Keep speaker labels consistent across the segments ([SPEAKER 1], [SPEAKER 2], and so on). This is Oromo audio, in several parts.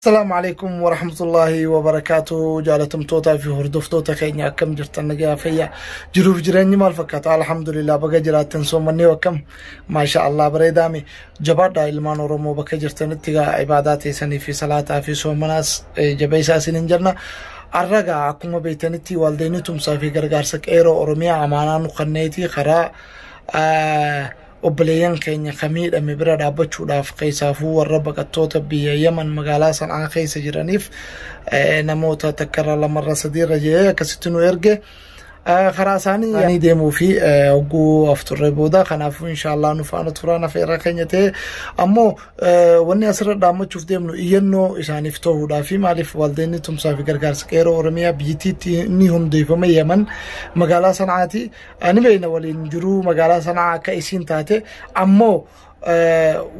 [SPEAKER 1] Asalaamu alaikum warahmatullaahi wabarakaatu. Jaalatamtootaa fi hordoftoota keenya, akkam jirtan? Nagaa, fayyaa, jiruuf jireenyi maal fakkaata? Alhamdulillah, baga jiraattan. Soomannee akkam? Maasha Allah, bareedaami. Jabaadhaa ilmaan Oromoo, bakka jirtanitti gaa ibaadaa teessanii fi salaataa fi soomanaas jabeessaa isiniin jenna. Arragaa akkuma beektanitti waldeenni tumsaa fi gargaarsa qeeroo Oromiyaa amaanaa nu kanneetii karaa obboleeyyan keenya ka miidhame bira dhaabbachuudhaaf, keessaafuu warra baqattoota biyya Yaman magaalaa San'aa keessa jiraniif, namoota takkarra, lamarra, sadiirra jedhee akkasitti nu erge. Karaa isaanii deemuu fi hogguu afturree booda, kanaafuu inshaallah nu faana turaan afeerra keenya ta'e. Ammoo wanni asirra dhaammachuuf deemnu iyyannoo isaaniif ta'uudhaa fi maaliif waldeenni tumsaa fi gargaarsa qeeroo Oromiyaa biyyattiitti ni hundeeffame Yaman magaalaa San'aati. Ani beekna waliin jiruu magaalaa San'aa akka isiin taate. Ammoo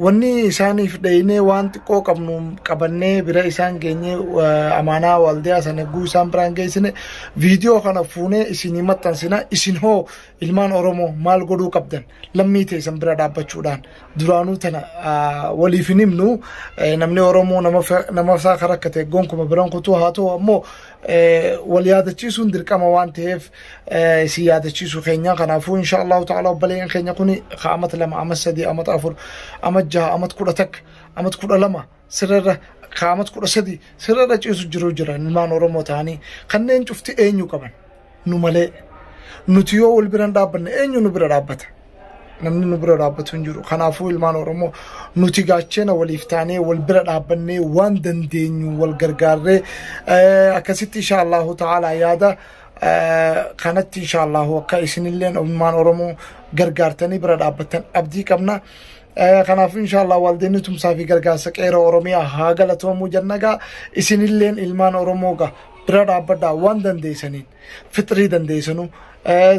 [SPEAKER 1] wanni isaaniif dhaynee waan xiqqoo qabnu qabannee bira isaan geenyee, amaanaa waldiyaa sana guu isaan biraan geessine, viidiyoo kana fuunee isinii maxxansina. Isin hoo ilmaan Oromoo maal godhuu qabdan lammii teessan bira dhaabbachuudhaan? Duraanuu tana waliif hin himnu, namni Oromoo nama isaa rakkate gonkuma biraan kutuu haa ta'u, ammoo wal yaadachiisuun dirqama waan ta'eef isin yaadachiisuu keenya. Kanaafuu insha Allahu ta'ala obboleeyyan keenya kuni amat 2, amat 3, amat 4, amat 6, amat 11, amat 12 sirarra, amat 13 sirarra ciisu jiru jira. Ilmaan Oromoo ta'anii kanneen cufti eenyu qaban nu malee? Nuti yoo wal biraan dhaabbanne eenyu nu bira dhaabbata? Namni nu bira dhaabbatu hin jiru. Kanaafuu ilmaan Oromoo, nuti gaachena waliif taanee wal bira dhaabbannee waan dandeenyu wal gargaarree akkasitti insha Allahu ta'ala yaada kanatti insha Allahu akka isinilleen ilmaan Oromoo gargaartanii bira dhaabbattan abdii qabna. Kanaafuu insha Allah waldeenni tumsaa fi gargaarsa qeeroo Oromiyaa haa galatoomuu jennagaa. Isinilleen ilmaan Oromoo gaa bira dhaabbadhaa waan dandeessaniin, fixrii dandeessanuu,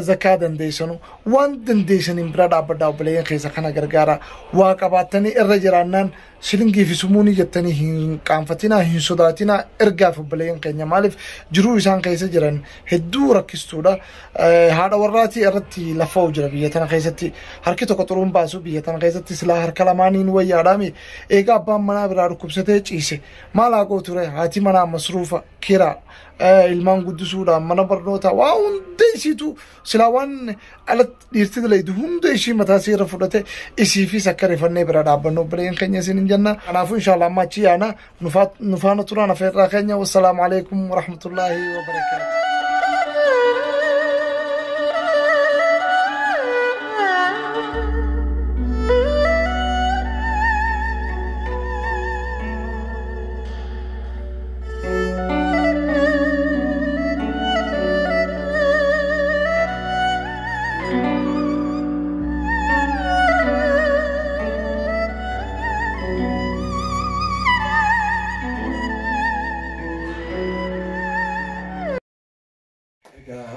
[SPEAKER 1] zakaa dandeessanuu, waan dandeessaniin bira dhaabbadhaa. Obboleeyyan keessa kana gargaara. Waa qabaattanii irra jiraannaan shilingii fi sumuunii jettanii hin qaanfatinaa, hin sodaatinaa, ergaaf obboleeyyan keenya. Maaliif jiruu isaan keessa jiran hedduu rakkistuudha. Haadha warraatii irratti lafa'u jira biyya tana keessatti. Harki tokko xuruun baasu biyya tana keessatti, silaa harka lamaaniin wayyaadhaami. Egaa abbaan manaa biraa dhukkubsatee ciise maal haa gootu ture? Haati manaa masruufa, kiraa, ilmaan guddisuudhaan, mana barnootaa, waa hunda isiitu silaa waan alatti dhiirti dalaydu hunda ishii mataa isii irra fudhate. Isiifis akka rifannee bira dhaabbannu obboleeyyan keenya isin hin jenna. Kanaafuu inshallah amma achi yaana, nu faana turaan afeerraa keenya. Wassalaamu alaikum warahmatullaahi wabarakaatu.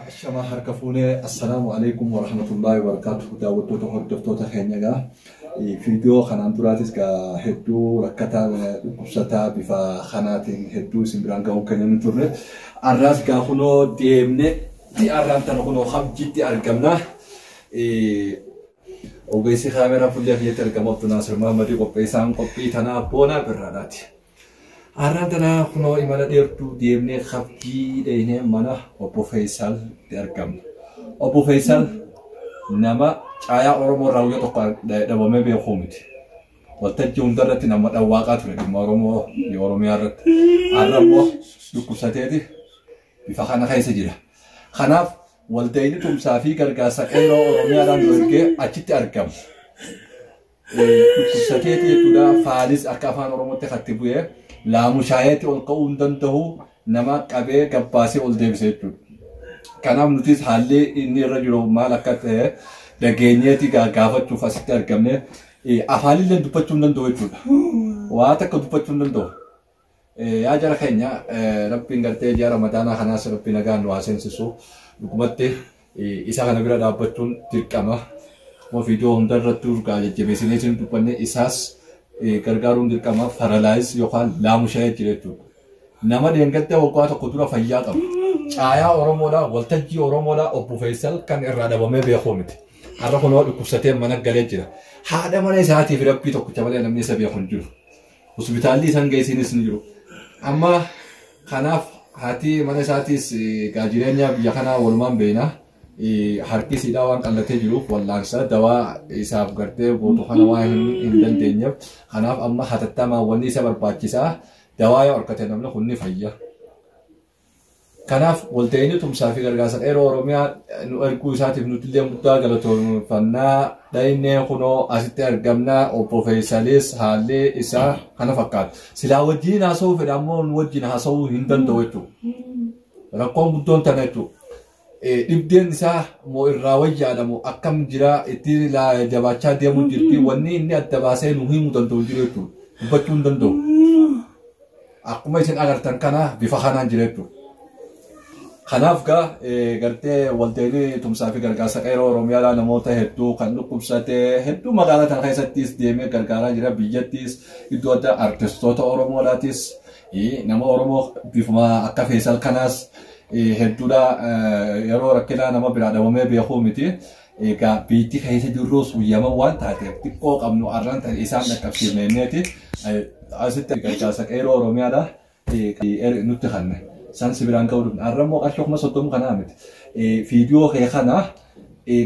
[SPEAKER 2] Ashamaa, harka fuunee, assalaamu alaikum warahmatullaahi wabarakaatuh. Daawwattoota, hordoftoota keenya, egaa viidiyoo kanaan duraatis gaa hedduu rakkataa dhukkubsataa bifa kanaatiin hedduu isin biraan ga'uun keenya nu turre. Arraas gaa kunoo deemne, arraan tana kunoo Habjitti argamna. Ogeessi kaameraa fuullee kiyyatti argamu Abduu Naasir Mahammadii, qopheessaan qophii tanaa Boonaa Birraadhaati. Arraan tana kunoo imala dheertuu deemnee Habjii dheenee mana obbo Feesal argamna. Obbo Feesal nama caayaa Oromoo irraa guyyaa tokko dhabamee beekuu miti. Waltajjii hundarratti nama dhawwaaqaa ture dhimma Oromoo fi Oromiyaa irratti. Har'a immoo dhukkubsateeti bifa kana keessa jira. Kanaaf waldayni tumsaa fi gargaarsa qeeroo Oromiyaadhaan nu ergee achitti argamu. Dhukkubsateeti jechuudha. Faalis akka afaan Oromootti katti bu'ee laamushaayeetti ol ka'uu hin danda'u, nama qabee gabbaasee ol deebise jechuudha. Kanaaf nutis haalli inni irra jiru maal akka ta'e dhageenyeeti gaafachuuf asitti argamne. Afaanillee dubbachuu hin danda'u jechuudha. Waa takka dubbachuu hin danda'u. Yaa jara keenya, Rabbiin gartee ji'a Ramadaanaa kanaas Rabbi nagaan nu haa seensisu. Dhugumatti isa kana bira dhaabbachuun dirqama. Akkuma viidiyoo hunda irratti urgaa jajjabeessinee isin dubbanne, isaas gargaaruun dirqama. Paralyze yookaan laamusha'ee jira jechuudha. Nama dheengadda waggaa tokko dura fayyaa qabu. Caayaa Oromoodhaa, waltajjii Oromoodhaa obbo Faisal kan irraa dhabamee beekuu miti. Har'a kunoo dhukkubsatee mana galee jira. Haadha mana isaatiif Rabbii tokkicha malee namni isa beeku hin jiru. Hospitaalli isaan geessinis ni jiru. Amma kanaaf haati mana isaatiis egaa jireenya biyya kanaa walumaan beekna. Harki isiidhaa waan qallatee jiruuf wallaansa dawaa isaaf gartee gootu kana waan hin dandeenyeef kanaaf amma hatattamaan wanni isa barbaachisaa dawaa yoo argate namni kun ni fayya. Kanaaf walta'iinsi tumsaa fi gargaarsa qeerroo Oromiyaa nu erguu isaatiif nuti illee guddaa galatoomfannaa dhaynee kunoo asitti argamnaa obbo Feesalis haalli isaa kana fakkaata. Silaa wajjin haasa'uu fedha ammoo nu wajjin haasa'uu hin danda'u jechuudha. Rakkoon guddoon tana jechuudha. Dhibdeen isaa moo irraa wayyaadha moo akkam jira itti jabaachaa deemuu jirti wanni inni adda baasee nu himuu danda'u jiru jechuudha. Dubbachuu hin danda'u. Akkuma isin agartan kana bifa kanaan jira jechuudha. Kanaaf gaa gartee walta'inni tumsaa fi gargaarsa qeerroo Oromiyaadhaa namoota hedduu kan dhukkubsate hedduu magaalaa tana keessattis deemee gargaaraa jira biyyattis iddoo adda artistoota Oromoodhaatis nama Oromoo bifuma akka Feesal kanaas hedduudha yeroo rakkinaa nama biraa dhabamee beekuu miti. Egaa biitti keessa jirrus Yaman waan taateef xiqqoo qabnu arraan ta'e isaan dhaqqabsiifneeti asitti gargaarsa qeerroo Oromiyaadha nutti kanne. San si biraan ga'uu dhufne. Har'a immoo qarshii 30,000 kanaa miti. Viidiyoo kee kana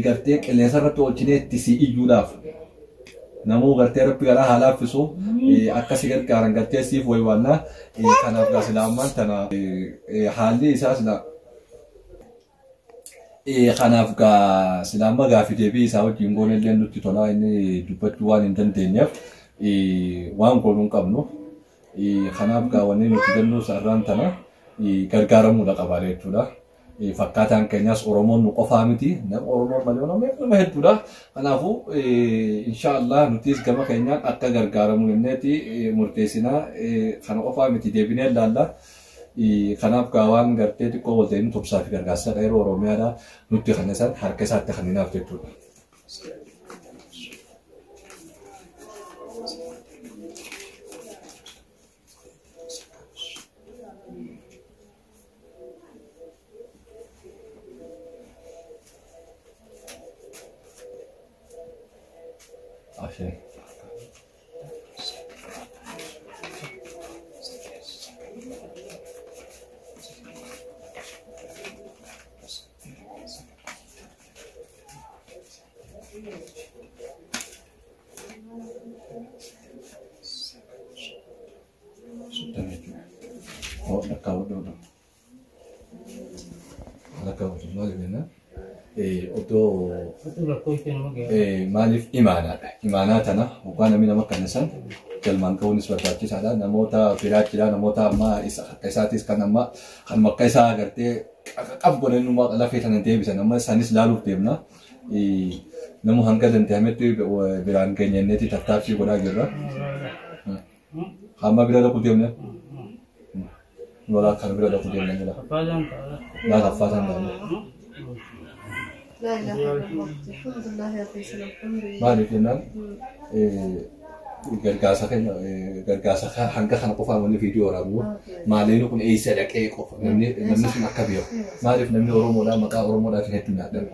[SPEAKER 2] gartee qilleensa irratti oolchinee itti si iyyuudhaaf. Namuu gartee rabbi garaa haa laaffisu akka si gargaaran gartee siif waywaannaa. Kanaaf gaa silaa ammaan tana haalli isaa silaa Kanaaf gaa silaa amma gaafi deebii isaa wajjin goone illee nutti tolaa inni dubbachuu waan hin dandeenyeef waan goonuu hin qabnu. Kanaaf gaa wanni nuti jennu sarraan tana gargaaramuudha qabaa jechuudha. Fakkaataan keenyas Oromoon nu qofaa miti. Nama Oromoon malee nama nama hedduudha. Kanaafuu inshaallah nutis gama keenyaan akka gargaaramu jenneeti murteessinaa. Kana qofaa miti deebinee ilaalla. Kanaaf gaa waan gartee xiqqoo walta'inni tumsaa fi gargaarsa qeerroo Oromiyaadha nutti kan isaan harka isaatti kan hinaaf jechuudha. Ashee. Oh, lakkaa'u dha. Lakkaa'u maaliif jennaan? Otoo maaliif imaanaadha. Imaanaa tana hoggaa namni nama kenna san galmaan ga'uunis barbaachisaadha. Namoota biraa jira namoota amma akka isaatis kan amma kan makka isaa agartee qab godhanii numa lafee tana deebisan amma isaanis laaluuf deemna. Namu hanga danda'ametti biraan geenyenneeti tattaaffii godhaa jirra. Hamma bira dhaquu deemna. Walaa kan bira dhaquu deemna jira. Laa kaffaa san ta'e.
[SPEAKER 3] لا إله إلا الله الحمد لله يا فيصل الحمد لله.
[SPEAKER 2] Maaliif jennaan gargaarsa keenya gargaarsa hanga kana qofaan wanni viidiyoo waraabnu maaliin kun eessa dhaqee qofa namni namni sun akka beeku maaliif namni Oromoodhaa maqaa Oromoodhaatiin hedduu nyaadhan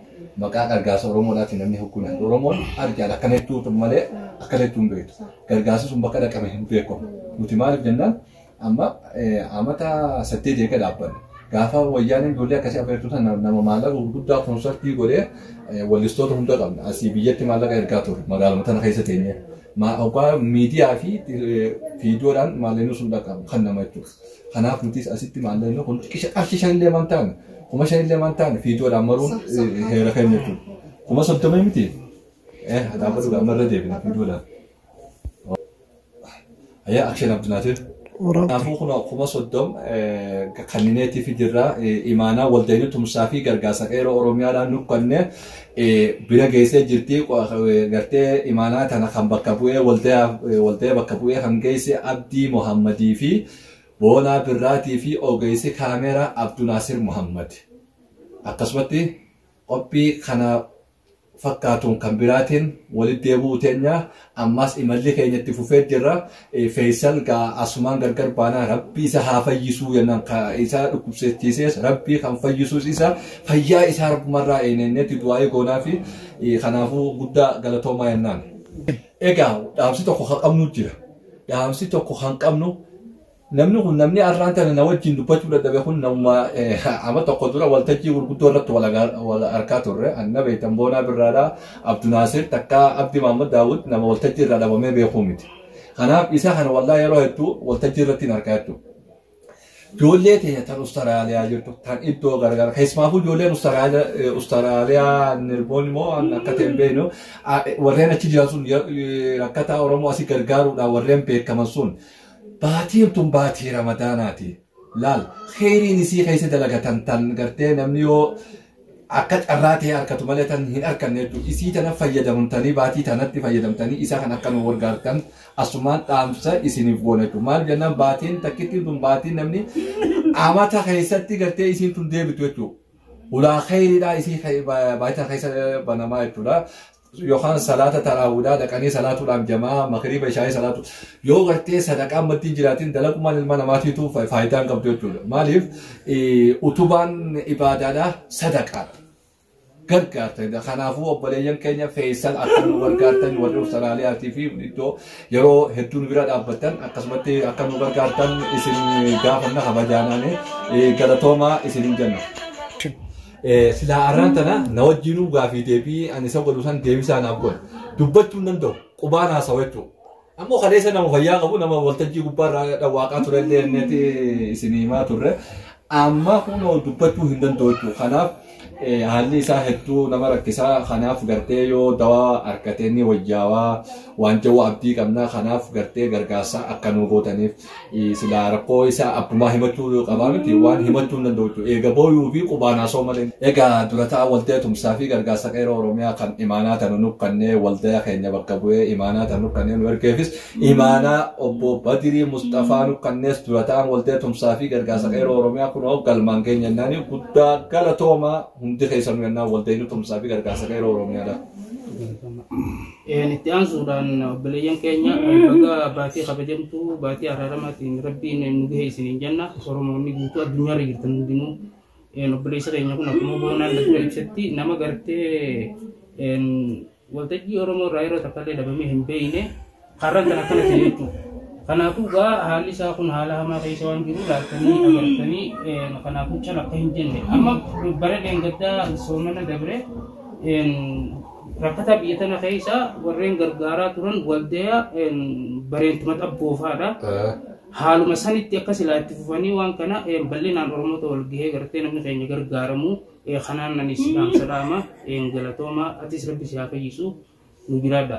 [SPEAKER 2] maqaa gargaarsa Oromoodhaatiin namni hedduu nyaadha Oromoon arjaan akkana hedduu malee akkana hedduu hin beektu gargaarsi sun bakka dhaqame hin beekamu nuti maaliif jennaan amma amata 8 eega dhaabbanne gaafa wayyaaneen ijoollee akkasii afeertu sana nama maallaqa gurguddaa koonsartii godhee wallistoota hunda qabna asii biyyatti maallaqa ergaa ture magaaluma tana keessa teenyee hoggaa miidiyaa fi viidiyoodhaan maallaqni sun dhaqamu kan nama jechuudha. Kanaaf nutis asitti maallaqni kun xiqqisha qarshii shanillee waan taane 5,000illee waan taane viidiyoodhaan maruun heera keenya jechuudha. 30,000 miti? Dhaabbatu gaafa irra deebina viidiyoodhaan. Ayyaa Akshen Abdunaatir. Kanaafuu kun 30,000 kannineetiif jirra imaanaa waldayni tumsaa fi gargaarsa qeerroo Oromiyaadhaan nu kanne bira geessee jirti gartee imaanaa tana kan bakka bu'ee waldaya bakka bu'ee kan geesse Abdii Muhammadii fi Boonaa Birraatii fi ogeessi kaameraa Abdunaasir Muhammad. Akkasumatti qophii kana fakkaatuun kan biraatiin walitti deebi'uu teenya ammas imalli keenya itti fufee jirra. Feesal gaa asumaan gargar baanaa rabbi isa haa fayyisuu jennaan isa dhukkubsachiisees rabbi kan fayyisuus isa fayyaa isaa rabbumarraa eenyenneetti du'aa'ii goonaa fi kanaafuu guddaa galatoomaa jennaan. Egaa dhaamsi tokko kan qabnu jira. Dhaamsi tokko kan qabnu Namni kun namni arraan tana na wajjin dubbachuu dadhabe kun namuma ama tokko dura waltajjii gurguddoo irratti wal arkaa turre. Anna beektan Boonaa Birraadhaa Abdunaasir takkaa Abdi Mahammad Daawud nama waltajjii irraa dhabamee beekuu miti. Kanaaf isa kana wallaa yeroo hedduu waltajjii irratti hin argaa jechuudha. Ijoollee teenya tan Ustaraaliyaa jirtu tan iddoo garagaraa keessumaafuu ijoolleen Ustaraaliyaa Nirboon immoo akka ta'e hin beeknu warreen achi jiran sun rakkataa Oromoo asii gargaaruudhaan warreen beekaman sun baatiin tun baatii Ramadaanaati. Laal kheyriin isii keessa dalagatan tan gartee namni yoo akka carraa ta'e harkatu malee tan hin arkanne jechuudha. Isii tana fayyadamtanii baatii tanatti fayyadamtanii isa kan akka nu gargaartan asumaan dhaamsa isiniif goona jechuudha. Maal jennaan baatiin takkittiin tun baatiin namni amata keessatti gartee isiin tun deebitu jechuudha. Ulaa kheyriidhaa isii baatii tana keessa banamaa jechuudha. Yookaan salaata taraawudhaa dhaqanii salaatuudhaaf jamaa makriiba ishaayii salaatu yoo gartee sadaqaan maddiin jiraatiin dalagumaan ilma namaatiitu faayidaa hin qabdu jechuudha. Maaliif utubaan ibaadaadhaa sadaqaadha. Gargaartanidha. Kanaafuu obboleeyyan keenya Feesal akka nu gargaartan warri Awustiraaliyaatii fi iddoo yeroo hedduu nu bira dhaabbattan akkasumatti akka nu gargaartan isin gaafanna kabajaanaani galatoomaa isin hin jenna. Silaa arraan tana na wajjinuu gaafii deebii ani isa godhu san deebisaa naaf godhe. Dubbachuu hin danda'u. Qubaan haasawa jechuudha. Ammoo kaleessa nama fayyaa qabu nama waltajjii gubbaarraa dhawwaaqaa turellee inneeti isin himaa turre. Amma kunoo dubbachuu hin danda'u jechuudha. Kanaaf haalli isaa hedduu nama rakkisaa. Kanaaf gartee yoo dawaa argatee ni wayyaawaa waan jedhu abdii qabna. Kanaaf gartee gargaarsa akka nu gootaniif silaa rakkoo isaa abbumaa himachuu qabaa miti waan himachuu hin danda'u jechuudha. Eega booyuu fi qubaan haasa'u malee. Egaa dura ta'aa waldaya tumsaa fi gargaarsa qeeroo Oromiyaa kan imaanaa tana nu kannee waldaya keenya bakka bu'ee imaanaa tana nu kannee nu ergeefis imaanaa obbo Badirii Musxafaa nu kannees dura ta'aan waldaya tumsaa fi gargaarsa qeeroo Oromiyaa kunoo galmaan keenya jennaani guddaa galatoomaa hundi keessanuu jennaan waldayni tumsaa fi gargaarsa qeeroo Oromiyaadha.
[SPEAKER 4] Itti aansuudhaan obboleeyyan keenya baga baatii kabajamtuu baatii araaramaatiin rabbiin nu gahe isiniin jenna. Oromoonni guutuu addunyaarra jirtan hundinuu obboleessa keenya kun akkuma boonaan dura ibsetti nama gartee waltajjii Oromoo irraa yeroo takka illee dhabamee hin beekne karran kan akkana ta'e jechuudha. Kanaafuu gaa haalli isaa kun haala hamaa keessa waan jiru laaltanii agartanii kanaafuu cal akka hin jenne amma bara dheengaddaa soomana dabre rakkataa biyya tana keessa warreen gargaaraa turan waldaya bareentuma xabboofaadha. Haaluma sanitti akka silaa itti fufanii waan kana bal'inaan Oromoota wal gahee gartee namni keenya gargaaramu kanaan anis dhaamsa dhaama galatooma atis rabbi si haa fayyisu nu jiraadha.